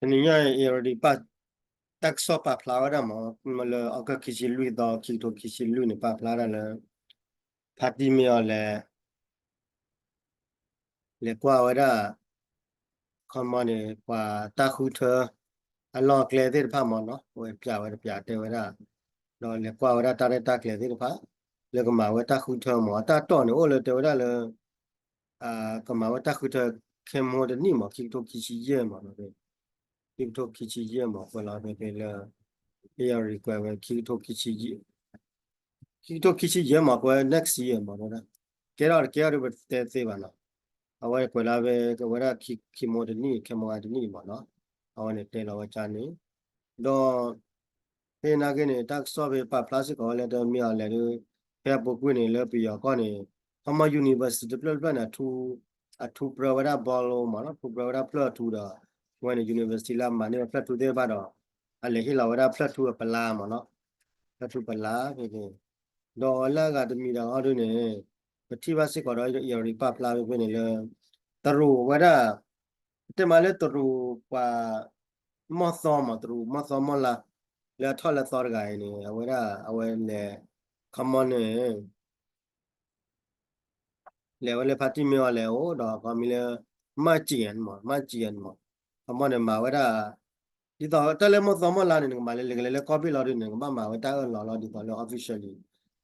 တနံၤညါအံၤ already ပာ် တၢ်ကစီၣ်ပာ်ဖျါဝဲဒၣ်မး လၢအီကူးခံဆံလွံၢ်သီ ခံကထိခံဆံလွံၢ်န့ၣ် ပာ်ဖျါဒၣ်လၢ ဖါတံၢ်မ့ၢ်အီၤလဲၣ် လဲၤကွၢ်ဝဲဒၣ် ခီမီန့ၣ် ပှၤတၢ်ဃုထၢ အလီၢ်အကျဲသ့ၣ်တဖၣ်မးနီၤ အဝဲပျးဝဲတပျးတဲဝဲဒၣ် ဒီးလဲၤကွၢ်ဝဲဒၣ်တၢ်ရဲၣ်တၢ်ကျဲၤသ့ၣ်တဖၣ် လၢကမၤဝဲတၢ်ဃုထၢမး အတၢ်တီၢ်န့ၣ်အိၣ်လၢတဲဝဲဒၣ်လၢ ကမၤဝဲတၢ်ဃုထၢ ခဲမိတနံၣ်မး ခံကထိခံဆံယဲၢ်မးနီၤ ခံကထိခံဆံယဲၢ်မး ကွဲးလီၤဖဲဖဲလၢ အ့ၣ်ယီၣ်ရံၤကွဲးဝဲ ခံကထိခံဆံယဲၢ် ခံကထိခံဆံယဲၢ်မး ကွဲး next year မး တဲဝဲဒၣ် ကဲထီၣ်တကဲထီၣ်ဒီး ပတဲသ့ဘၣ်နီၤ အဝဲကွဲးလီၤဖဲ ကဝဲဒၣ် ခဲမိတနံၣ် ခဲမိဂၤတနံၣ်မးနီၤ အဝဲန့ၣ်တဲလီၤဝဲကန့ၣ် ဒီး ဖဲနာ်က့န့ၣ် တၢ်ကစီၣ်ဖဲပာ်ဖျါစ့ၢ်ကီးဝဲလၢတမ့ၢ်အီၤလဲၣ်ဒီး ဖဲအပူၤကွံာ်န့ၣ် လၢပယီၤကီၢ်န့ၣ် ခီမီ university တဖျၢၣ်တဖျၢၣ်န့ၣ် အထူ အထူပြၢဝဲဒၣ်ဘီလိမးနီၤ ထူပြၢဝဲဒၣ်ဖျၢၣ်အထူဒီး ဝဲန့ၣ် university လၢအမၤန့ၢ်ဝဲဖျၢၣ်ထူသ့ၣ်တဖၣ်ဒီး အလဲၤဟ့ၣ်လီၤဝဲဒၣ်ဖျၢၣ်ထူအပလါမးနီၤ ဖျၢၣ်ထူပလါ ဒီးလၢအဂၤတမံၤဒီးအီၤဒ်န့ၣ် ပထံၣ်ဘၣ်စ့ၢ်ကီးဒီး already ပာ်ဖျါဖဲဖဲန့ၣ်လၢ တရူးဝဲဒၣ် တဲမးလၢတရူးပှၤ မီၢ်သီမး တရူးမီၢ်သီမီၢ်လါ လၢအထီၣ်လၢသီတဂၤအံၤန့ၣ် အဝဲဒၣ် အဝဲလဲၤ ခီမီန့ၣ် လဲၤဝဲလၢဖါတံၢ်မ့ၢ်အီၤလဲၤအိၣ်ဒီး ခီမီလၢ မၢ်ကံၣ်ယဲၢ်မး မၢ်ကံၣ်ယဲၢ်မး ခီမီန့ၣ် မၤဝဲဒၣ် ဒ်သိးတၢ်လၢမီၢ်သီမီၢ်လါန့ၣ် နကမၤလၢလဲၤကလဲၤလၢကီၢ်ဘ့ၣ်လီၤဒ်န့ၣ် နကဘၣ်မၤဝဲတၢ်အၢၣ်လီၤလီၤ ဒ်သိးလၢ officially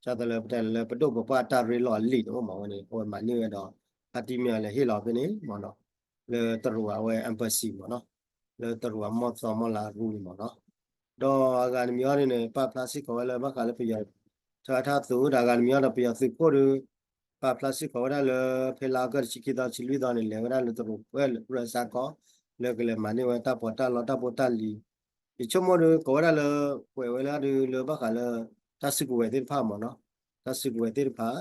ဒ်သိးလၢပတဲလၢပဒိၣ်ပပှၢ်တၢ်ရ့လိာ်အလံာ်န့ၣ်အိၣ်မးဝဲန့ၣ် အဝဲမၤန့ၢ်ဝဲဒီး ဖါတံၢ်မ့ၢ်အီၤလဲၤဟ့ၣ်လီၤဖဲန့ၣ်မးနီၤ လၢတရူးအဝဲ embassy မးနီၤ လၢတရူးအမီၢ်သီမီၢ်လါအရူန့ၣ်မးနီၤ ဒီးအဂၤတမံၤအီၤဒ်န့ၣ် ပာ်ဖျါစ့ၢ်ကီးဝဲလၢဘၣ်ဃးလၢပယီၤ ထၢထၣ်သူဒီးအဂၤတမံၤအီၤဒီးပယီၤသုးခိၣ်ဒီး ပာ်ဖျါစ့ၢ်ကီးဝဲဒၣ်လၢ ဖဲလါအီကူးတဆံခံသီ တဆံလွံၢ်သီန့ၣ် လဲၤဝဲဒၣ်လၢတရူး ရၢၢ်စါကီး လၢကလဲၤမၤန့ၢ်ဝဲတၢ်ပီးတၢ်လီတၢ်ဖိတၢ်လံၤ ယဆိကမိၣ်ဒီးကိးဝဲဒၣ်လၢ ကွဲးဝဲလၢဒုးလၢဘၣ်ဃးလၢ တၢ်စုကဝဲၤသ့ၣ်တဖၣ်မးနီၤ တၢ်စုကဝဲၤသ့ၣ်တဖၣ်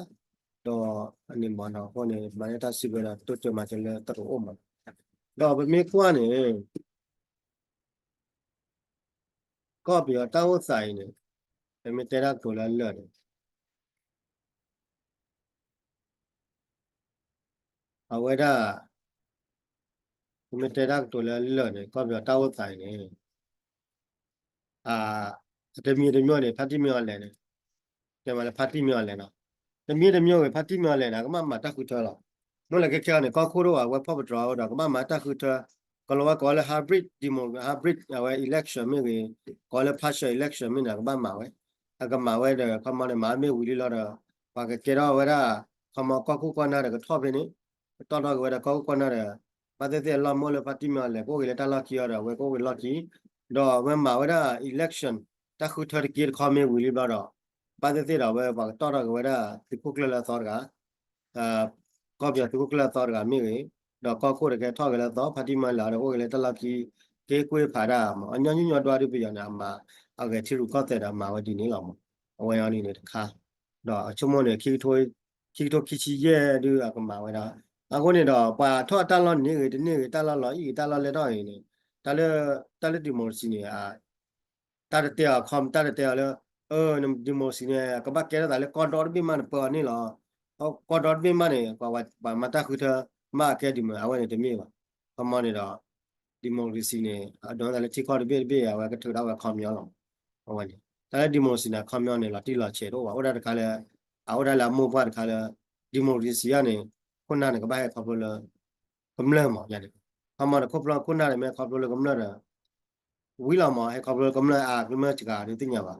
ဒီးအန့ၣ်မးနီၤအဃိန့ၣ် မၤန့ၢ်တၢ်စုကဝဲၤဒီးတိစၢၤမၤစၢၤလၢတရူးအိၣ်မး ဒီးပမ့ၢ်ကွၢ်န့ၣ် ကီၢ်ပယီၤတၢ်အိၣ်သးအံၤန့ၣ် ပမ့ၢ်တဲတၢ်ကတိၤလၢအလၢာ်န့ၣ် အဝဲဒၣ် ပမ့ၢ်တဲတၢ်ကတိၤလၢအလၢာ်န့ၣ် ကီၢ်ပယီၤတၢ်အိၣ်သးအံၤန့ၣ် တမံၤတမံၤန့ၣ် ဖါတံၢ်မ့ၢ်အီၤလဲၣ်န့ၣ် တဲမးလၢဖါတံၢ်မ့ၢ်အီၤလဲၣ်နီၤ တမံၤတမံၤဂ့ၤ ဖါတံၢ်မ့ၢ်အီၤလဲၣ်န့ၣ် အကဘၣ်မၤတၢ်ဃုထၢလီၤ မ့ၢ်လၢခဲခဲအံၤန့ၣ် ကီၢ်ခိၣ်ဒိၣ်ဝဲ ဝဲဖီၣ်ပတြၢၤအိၣ်ဒီး ကဘၣ်မၤတၢ်ဃုထၢ ကလီၤဝဲကိးလၢ hybrid demo hybrid အဝဲ election မ့ၢ်ဂ့ၤ ကိးလၢ partial election မ့ၢ်န့ၣ် အကဘၣ်မၤဝဲ အကမၤဝဲဒီး ခီမီန့ၣ် မၤမ့ၢ်ဝံၤလံလီၤဒီး ပှၤကကဲထီၣ်ဝဲဒၣ် ခီမီကီၢ်ခိၣ်ကီၢ်နၢ်ဒီးကထီၣ်ဖဲန့ၣ် ကတီၢ်ထီၣ်က့ၤဝဲဒီးကီၢ်ခိၣ်ကီၢ်နၢ်ဒီး ဘၣ်သ့ၣ်သ့ၣ်အလီၢ်မ့ၢ်အိၣ်လၢဖါတံၢ်မ့ၢ်အီၤလဲၣ် ကအိၣ်က့ၤလၢတၢ်လီၢ်ခံအီၤဒီး အဝဲကအိၣ်က့ၤလီၢ်ခံ ဒီးအဝဲမၤဝဲဒၣ် election တၢ်ဃုထၢတက့တခီမ့ၢ်ဝံၤလံဘျီဒီး ဘၣ်သ့ၣ်သ့ၣ်ဒီးအဝဲပှၤကတီၢ်ထီၣ်က့ၤဝဲဒၣ် သုးခိၣ်ကျၢၢ်လၢအသီတဂၤ ကီၢ်ပယီၤသုးခိၣ်ကျၢၢ်အသီတဂၤမ့ၢ်ဂ့ၤ ဒီးကီၢ်ခိၣ်တကဲထီၣ်က့ၤလၢအသီ ဖါတံၢ်မ့ၢ်အီၤလဲၣ်ဒီးအိၣ်က့ၤလၢတၢ်လီၢ်ခံ က့ၤကွၢ်ဖးဒၣ်မး အညီနုၢ်ညီဒွါဒုးပယီၤန့ၣ် အမၤအဂဲၤထံရူၢ်ကီၢ်သဲးဒီးမၤဝဲဒ်န့ၣ်လီၤမး အဝဲအံၤန့ၣ်တခါ ဒီးအဆိကမိၣ်န့ၣ် ခံကထိခံဆံယဲၢ်ဒုးအကမၤဝဲဒၣ် အဃိန့ၣ်ဒီး ပှၤထီၣ်တၢ်လီၢ်န့ၣ်ဂ့ၤ တန့ၢ်ဂ့ၤ တၢ်လီၢ်လီၤအံၣ်ဂ့ၤ တၢ်လီၢ်လဲၢ်ထီၣ်ဂ့ၤန့ၣ် တၢ်လၢ တၢ်လၢ democracy န့ၣ် တၢ်တတဲအီၤ ခီ တၢ်တတဲအီၤလၢ democracy န့ၣ် ကဘၣ်ကဲထီၣ်သးလၢကီၢ်ဒီတဘ့ၣ်မးန့ၣ် ပၢအီၤန့ၣ်လီၤ. ကီၢ်ဒီတဘ့ၣ်မးန့ၣ် ပှၤမၤတၢ်ဃုထၢ မ့ၢ်အကဲ democracy အဝဲန့ၣ်တမ့ၢ်ဘၣ်. ခီမီန့ၣ်ဒီး democracy န့ၣ် အဒိသးလၢထံကီၢ်တဘ့ၣ်တဘ့ၣ် အဝဲကထုးထီၣ်ဝဲခီပညီလီၤ. အဝဲန့ၣ် တၢ်လၢ democracy န့ၣ် ခီပညီန့ၣ် လီၤတံၢ်လီၤဆဲးတအိၣ်ဘၣ် အိၣ်ဒၣ်တခါလၢ အအိၣ်ဒၣ်လၢအမိၢ်ပှၢ်တခါလၢ democracy အံၤန့ၣ် ခိၣ်နၢ်န့ၣ် ကဘၣ်ဟဲခီဖျိလၢ ကမျၢၢ်မးန့ၣ် ခီမီဒီး ခိၣ်ဖျိခိၣ်နၢ်န့ၣ်မ့ၢ်ခီဖျိလၢကမျၢၢ်ဒီး ဝံၤလီၤမး ဟဲခီဖျိလၢကမျၢၢ်အါ ကမျၢၢ်စှၤဒီးသ့ၣ်ညါဘၣ်.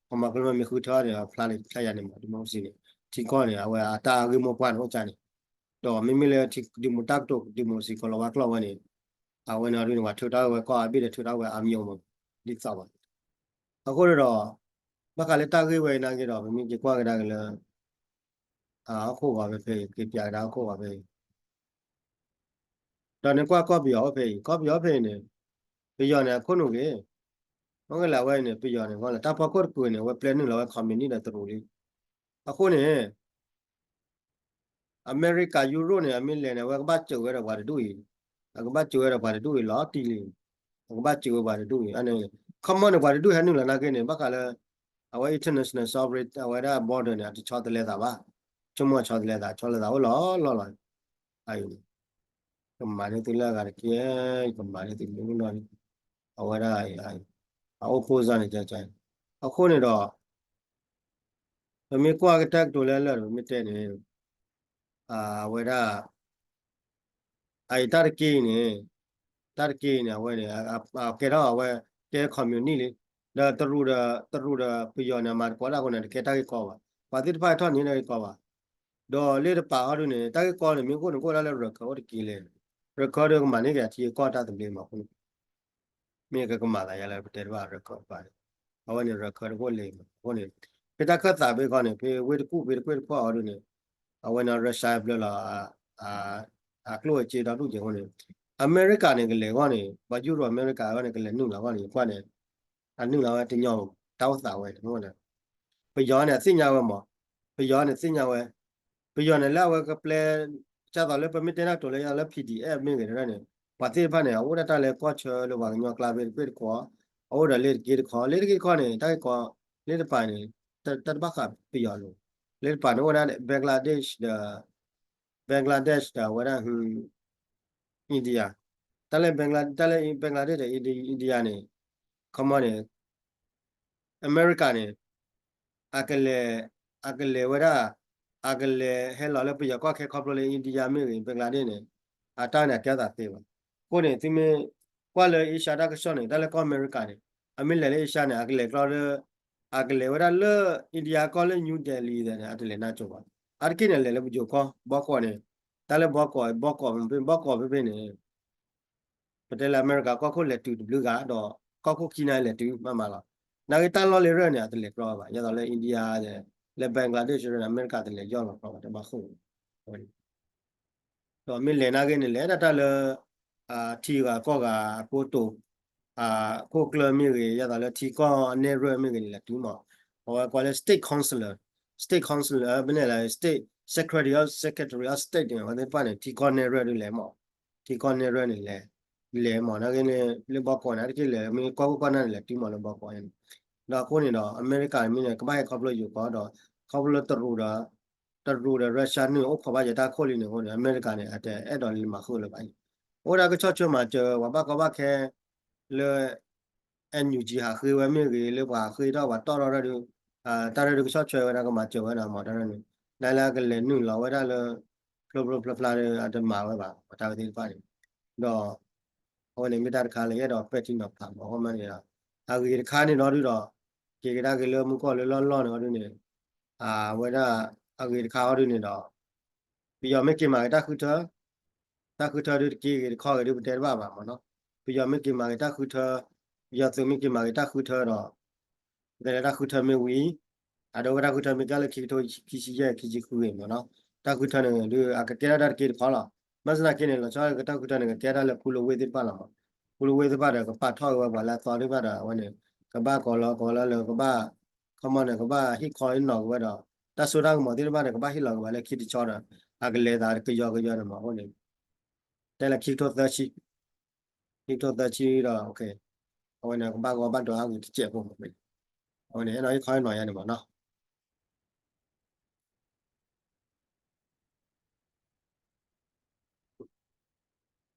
ခီမီကမျၢၢ်မ့ၢ်ဃုထၢဒီး ဖျါလၢဖျါယၤန့ၣ်မး democracy န့ၣ် ထံကီၢ်န့ၣ် အဝဲအတၢ်ဂ့ၢ်မိၢ်ပှၢ်န့ၣ်အိၣ်ကၢ်န့ၣ် ဒီးမ့မ့ၢ်လၢ democracy တၢ်ကတိၤ democracy ကီၤလၤဝါကျိာ်ဝဲန့ၣ် အဝဲန့ၣ်ဒ်န့ၣ် ပှၤထုးထီၣ်ဝဲကီၢ်အဘ့ၣ်ဒီးထုးထီၣ်ဝဲအါမံၤမး ဒ်သိးဘၣ်. အဃိန့ၣ်ဒီး ဘၣ်ဃးလၢတၢ်ဂ့ၢ်ဝဲအံၤနာ်က့ဒီး ပမ့ၢ်က့ၤကွၢ်ကဒါက့ၤလၢ အဟီၣ်ခိၣ်ဂီၤဖဲဖဲအံၤ က့ၤပၠးကဒါဟီၣ်ခိၣ်ဂီၤဖဲအံၤ ဒီးနကွၢ်ကီၢ်ပယီၤအိၣ်ဖဲအံၤ ကီၢ်ပယီၤအိၣ်ဖဲအံၤန့ၣ် ပယီၤန့ၣ် အခိၣ်နူာ်ဂ့ၤ မ့ၢ်ကလၢအဝဲအံၤန့ၣ် ပယီၤန့ၣ် တၢ်ဖီခိၣ်တကုာ်န့ၣ် အဝဲပျဲနုာ်လီၤဝဲ ခီမံၤနံၣ်ဒီးတရူးလံ. အဃိန့ၣ် အမဲရကၤ ယူရိၣ်န့ၣ် အမ့ၢ်လဲၤန့ၣ် အဝဲကဘၣ်စၢၤဝဲဒီးပှၤတဒူၣ်အံၤ အကဘၣ်စၢၤဝဲဒီးပှၤတဒူၣ်အံၤလီၤတံၢ်လံ. အကဘၣ်စၢၤဝဲပှၤတဒူၣ်အံၤ အန့ၣ် ခီမီန့ၣ် ပှၤတဒူၣ်ဟဲနုာ်လီၤနာ်က့န့ၣ် ဘၣ်ဃးလၢ အဝဲ international sovereign အဝဲဒၣ် border န့ၣ် အတဆီတလဲသးဘၣ်. ဆိကမိၣ်အဆီတလဲသး ဆီတလဲသးအိၣ်လီၤလီၢ်လီၤ. အအံၤန့ၣ် ကမၤန့ၢ်သုလၢအဂၤတက့ၢ် ကမၤန့ၢ်သုမုၢ်နီၢ်န့ၣ် အဝဲဒၣ် အအိၣ်ဖှိၣ်စၢ်န့ၣ် အဃိန့ၣ်ဒီး ပမ့ၢ်ကွၢ်ကတၢၢ်ကတိၤလၢလၢာ်ဒီး ပမ့ၢ်တဲန့ၣ် အဝဲဒၣ် အအံၤတၢ်တက့ၢ်အံၤန့ၣ် တၢ်တက့ၢ်အံၤန့ၣ် အဝဲန့ၣ် ကဲထီၣ်အဝဲ ကဲ communist လံ ဒီးတရူးဒီး တရူးဒီးပယီၤန့ၣ် အမၤတကိးတၢ်အဃိန့ၣ် တကဲတၢ်ဂ့ၢ်ကီဘၣ် ပှၤသ့ၣ်တဖၣ်ထီၣ်န့ၢ်တၢ်ဂ့ၢ်ကီဘၣ် ဒီးလၢတပာ်ဟီဒုန့ၣ် တၢ်ဂ့ၢ်ကီန့ၣ် မ့ၢ်အိၣ်န့ၣ် ကအိၣ်ဒၣ်လၢရၢၢ်ခၢၣ်အိၣ်တက့ၢ်လဲၣ် ရၢၢ်ခၢၣ်ဒီးကမၤန့ၢ်က့ၤအထံအကီၢ်တၢ်သဘျ့မးအဃိန့ၣ် မ့ၢ်ကကမၤသးယါလၢပတဲတဘၣ်ရၢၢ်ခၢၣ်တပၤန့ၣ် အဝဲန့ၣ်ရၢၢ်ခၢၣ်တအိၣ်လၢၤမးအဃိန့ၣ် ဖဲတၢ်ခၢၣ်သးဖဲခီန့ၣ် ဖဲဝ့ၢ်တကူၣ်ဖဲတကွ့ၢ်တကွီၢ်အီၤဒုန့ၣ် အဝဲန့ၣ် Russia ဘျၢလီၤ အကျိၣ်အစ့ဒီဒူၣ်ကဲအဃိန့ၣ် အမဲရကၤန့ၣ် ကလဲၤဂီၢ်န့ၣ် ပှၤယူရိၤအမဲရကၤအဂီၢ်န့ၣ် ကလဲၤနုာ်လီၤဂီၢ်န့ၣ် ယကွၢ်န့ၣ် အနုာ်လီၤဝဲတညီ တၢ်အိၣ်သးဝဲန့ၣ် ပယီၤန့ၣ် အသ့ၣ်ညါဝဲမး ပယီၤန့ၣ်သ့ၣ်ညါဝဲ ပယီၤန့ၣ်လၢအဝဲကပျဲ ကသိးလၢပမ့ၢ်တဲနၢ်ကတိၤလၢယလၢ P D F မ့ၢ်ဂ့ၤန့ၣ် ပှၤသ့ၣ်တဖၣ်န့ၣ် အအိၣ်ဒၣ်တၢ်လၢကီၢ်ဆၢလၢပှၤကညီကျါဖဲတကွ့ၢ်တကွီၢ် အအိၣ်ဒီးလ့ၤတက့ၢ်တခီ လ့ၤတက့ၢ်တခီန့ၣ် တၢ်ဂ့ၢ်ကီ လ့ၤတပၤန့ၣ် တၢ်တဘၣ်ဃးပယီၤလိၤ လ့ၤတပၤန့ၣ်အိၣ်ဝဲဒၣ် Bangladesh ဒီး Bangladesh ဒီးအဝဲဒၣ် India တၢ်လၢ Bangla တၢ်လၢ Bangladesh ဒီး India န့ၣ် ခီမီန့ၣ် အမဲရကၤန့ၣ် အကလဲၤ အကလဲၤဝဲဒၣ် အကလဲၤဟဲလီၤလၢပယီၤကီၢ်ခဲခီဖျိလၢ India မ့ၢ်ဂ့ၤ Bangladesh န့ၣ် အတၢ်န့ၣ်အကဲအသးသ့ဘၣ်. အဃိန့ၣ် သုမ့ၢ်ကွၢ်လၢ Asia တၢ်ကစီၣ်န့ၣ် တၢ်လၢကီၢ်အမဲရကၤန့ၣ် အမ့ၢ်လဲၤလၢ Asia န့ၣ် အကလဲၤကျီလၢ အကလဲၤဝဲဒၣ်လၢ India ကီၢ်လၢ New Delhi န့ၣ် အတလဲၤနၢ်ကၠိဘၣ်. အါတက့ၢ်န့ၣ် လဲၤလၢပယိၤကီၢ် ဘီကီးန့ၣ် တၢ်လၢဘီကီး ဘီကီးဖဲ ဘီကီးဖဲဖဲန့ၣ် ပတဲလၢအမဲရကၤကီၢ်ခိၣ်လဲၤတုၤတဘျုးဂၤဒီး ကီၢ်ခိၣ်ခံန့ၣ်လဲၤတုၤမးမးလီၤ. နာ်က့တၢ်လီၢ်လၢရၢၢ်န့ၣ် အတလဲၤကျီဘၣ်. ယသိးလၢ India လၢ Bangladesh န့ၣ် အမဲရကၤတလဲၤယီၢ်လီၤကျီဘၣ် တဘၣ်ဃိၣ် ဒီးမ့ၢ်လဲၤနာ်က့န့ၣ် လဲၤဒၣ်တၢ်လၢ ထံဂၤကီၢ်ဂၤအကိတိာ် ခိၣ်ကျၢၢ်မ့ၢ်ဂ့ၤ ယသိးလၢထံကီၢ်အနဲၣ်ရွဲၣ်မ့ၢ်ဂ့ၤန့ၣ် လဲၤတုၤမး. အဝဲကွၢ်လၢ state consular, state consular မ့ၢ်န့ၣ်လဲၣ် state secretary of secretary of state န့ၣ် အဝဲသ့ၣ်တဖၣ်န့ၣ် ထံကီၢ်နဲၣ်ရွဲၣ်ဒုးလဲၤမး, ထံကီၢ်နဲၣ်ရွဲၣ်န့ၣ်လဲၤ, လဲၤမး နာ်က့န့ၣ် လၢဘီကီးန့ၣ် အါတက့ၢ်လဲၤ မ့ၢ်ကီၢ်ခိၣ်ကီၢ်နၢ်န့ၣ် လဲၤတုၤမးလၢဘီကီးန့ၣ်, ဒီးအဃိန့ၣ်ဒီး အမဲရကၤမ့ၢ်န့ၣ် ကဘၣ်ဟဲခီဖျိယိၤကီၢ်ဒီး ခီဖျိတရူးဒီး တရူးဒီး Russia န့ၣ် အိၣ်ခိးဘၣ်ယတၢ်ခိၣ်လံန့ၣ်အဃိန့ၣ် အမဲရကၤန့ၣ် အတအဲၣ်ဒိးလၢမၤဃုာ်လၢၤဘၣ်. အိၣ်ဒၣ်ကဆီၣ်ထွဲမၤစၢၤ ပှၤဘၣ်ကီဘၣ်ခဲ လၢ NUG ဟးဃ့ဝဲမ့ၢ်ဂ့ၤ လၢပှၤဃ့ထီၣ်ပှၤတီၣ်ထီၣ်တၢ်ဒုး, တၢ်ရဲၣ်ဒုးကဆီၣ်ထွဲဝဲဒၣ်ကမၤစၢၤဝဲဒၣ်မး တၢ်ရဲၣ်န့ၣ်, နာ်လၢအကလဲၤနုာ်လီၤဝဲဒၣ်လၢ ဖျိဖျိဖျါဖျါဒီး အတမၤဝဲဘၣ် ပှၤတၢ်ဝဲသ့ၣ်တဖၣ်န့ၣ်, ဒီး အဝဲန့ၣ်မ့ၢ်တၢ်တခါလၢယအဲၣ်ဒိးပဲာ်ထံနီၤဖးမး အဃိမ့ၢ်န့ၣ်ဒီး အဂ့ၤတခါန့ၣ်ဒီးဒုးဒီး က့ၤကဒါက့ၤလၢမူကီၢ်လၢလီၢ်လီၢ်န့ၣ်အီၤဒုးန့ၣ်, အဝဲဒၣ် အဂ့ၤတခါအီၤဒုးန့ၣ်ဒီး ပယီၤမ့ၢ်က့ၤမၤက့ၤတၢ်ဃုထၢ တၢ်ဃုထၢဒုးတက့ၢ်ဂ့ၤတခီဂ့ၤဒုးပတဲတဘၣ်ဘၣ်မးနီၤ, ပယီၤမ့ၢ်က့ၤမၤက့ၤတၢ်ဃုထၢ, ပယီၤသုးမ့ၢ်က့ၤမၤက့ၤတၢ်ဃုထၢဒီး ပတဲလၢတၢ်ဃုထၢမ့ၢ်ဝံၤ, အဒိဝဲတၢ်ဃုထၢမ့ၢ်ကဲလၢခံကထိခံဆံယဲၢ်ခံဆံဃုဂ့ၤမးနီၤ, တၢ်ဃုထၢန့ၣ်ဒုး အကကဲထီၣ်တၢ်တက့ၢ်တခီလီၤ. ဘၣ်ဆၣ်သနာ်က့န့ၣ် လီၤဆီကတၢ်ဃုထၢန့ၣ် ကကဲထီၣ်လၢခူလဝ့ၢ်သ့ၣ်တဖၣ်လီၤမး, ခူလဝ့ၢ်သ့ၣ်တဖၣ်ဒီး ကပာ်ထီၣ်က့ၤဝဲပှၤလၢအသီသ့ၣ်တဖၣ်ဒီး အဝဲန့ၣ် ကဘၣ်ကိးလီၤကိးလီၤလၢကဘၣ် ခီမီန့ၣ် ကဘၣ်ဟ့ၣ်ခီဟ့ၣ်နီၤက့ၤဝဲဒီး တၢ်စိတၢ်ကမီၤသ့ၣ်တဖၣ်န့ၣ် ကဘၣ်ဟ့ၣ်လီၤက့ၤဝဲလၢခံတဆီဒီး အကလဲၤသးကယီကယီန့ၣ်မး အဃိန့ၣ် တဲလၢခံကထိသၢဆံ, ခံကထိသၢဆံဒီး အဝဲန့ၣ် ကဘၣ်ဂီၢ်ဘၣ်ဒိးအဂ့ၤတစဲးဖိမး, အဝဲန့ၣ် အဲၣ်ဒိးဟ့ၣ်ခီဟ့ၣ်နီၤယါန့ၣ်မးနီၤ.